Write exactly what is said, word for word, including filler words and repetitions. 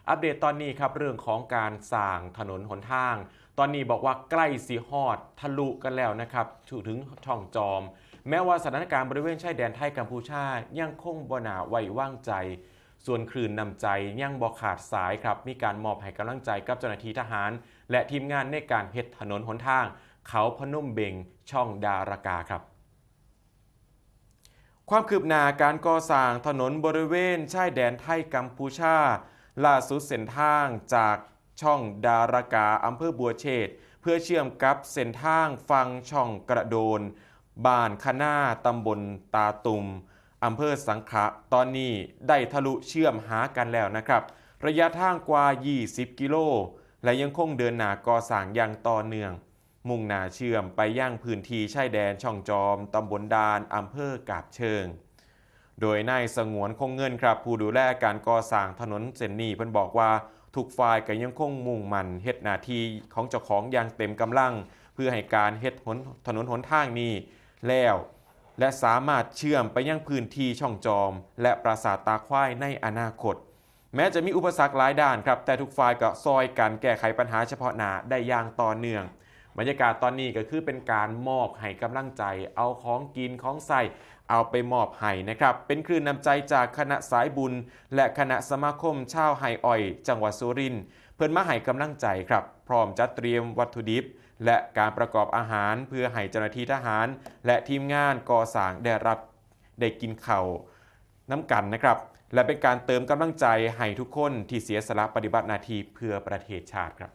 อัปเดตตอนนี้ครับ เรื่องของการสร้างถนนหนทาง ตอนนี้บอกว่าใกล้สิฮอดทะลุกันแล้วนะครับ ถึงช่องจอม แม้ว่าสถานการณ์บริเวณชายแดนไทยกัมพูชายังคงบ่น่าไว้วางใจ ส่วนคลื่นน้ำใจยังบ่ขาดสายครับ มีการมอบให้กำลังใจกับเจ้าหน้าที่ทหาร และทีมงานในการเฮ็ดถนนหนทาง เขาพนมเบง ช่องดารากาครับ ความคืบหน้าการก่อสร้างถนนบริเวณชายแดนไทยกัมพูชา ล่าสุดเส้นทางจากช่องดารากา อำเภอบัวเชษ เพื่อเชื่อมกับเส้นทางฝั่งช่องกระโดน บ้านคะนา ตำบลตาตุ่ม อำเภอสังขะ ตอนนี้ได้ทะลุเชื่อมหากันแล้วนะครับ ระยะทางกว่า ยี่สิบ กิโล และยังคงเดินหน้าก่อสร้างอย่างต่อเนื่อง มุ่งหน้าเชื่อมไปยังพื้นที่ชายแดนช่องจอม ตำบลดาน อำเภอกาบเชิง โดยนายสงวนคงเงินครับ ผู้ดูแลการก่อสร้างถนนเส้นนี้ เพิ่นบอกว่าทุกฝ่ายก็ยังคงมุ่งมั่นเฮ็ดหน้าที่ของเจ้าของอย่างเต็มกำลัง เพื่อให้การเฮ็ดหนถนนหนทางนี้แล้ว และสามารถเชื่อมไปยังพื้นที่ช่องจอม และปราสาทตาควายในอนาคต แม้จะมีอุปสรรคหลายด้านครับ แต่ทุกฝ่ายก็ซอยกันแก้ไขปัญหาเฉพาะหน้าได้อย่างต่อเนื่อง บรรยากาศตอนนี้ก็คือเป็นการมอบให้กำลังใจ เอาของกินของใช้เอาไปมอบให้นะครับ เป็นคลื่นน้ำใจจากคณะสายบุญ และคณะสมาคมชาวไฮ่อ้อยจังหวัดสุรินทร์ เพิ่นมาให้กำลังใจครับ พร้อมจัดเตรียมวัตถุดิบ และการประกอบอาหารเพื่อให้เจ้าหน้าที่ทหาร และทีมงานก่อสร้างได้รับ ได้กินข้าวน้ำกันนะครับ และเป็นการเติมกำลังใจให้ทุกคนที่เสียสละปฏิบัติหน้าที่เพื่อประเทศชาติครับ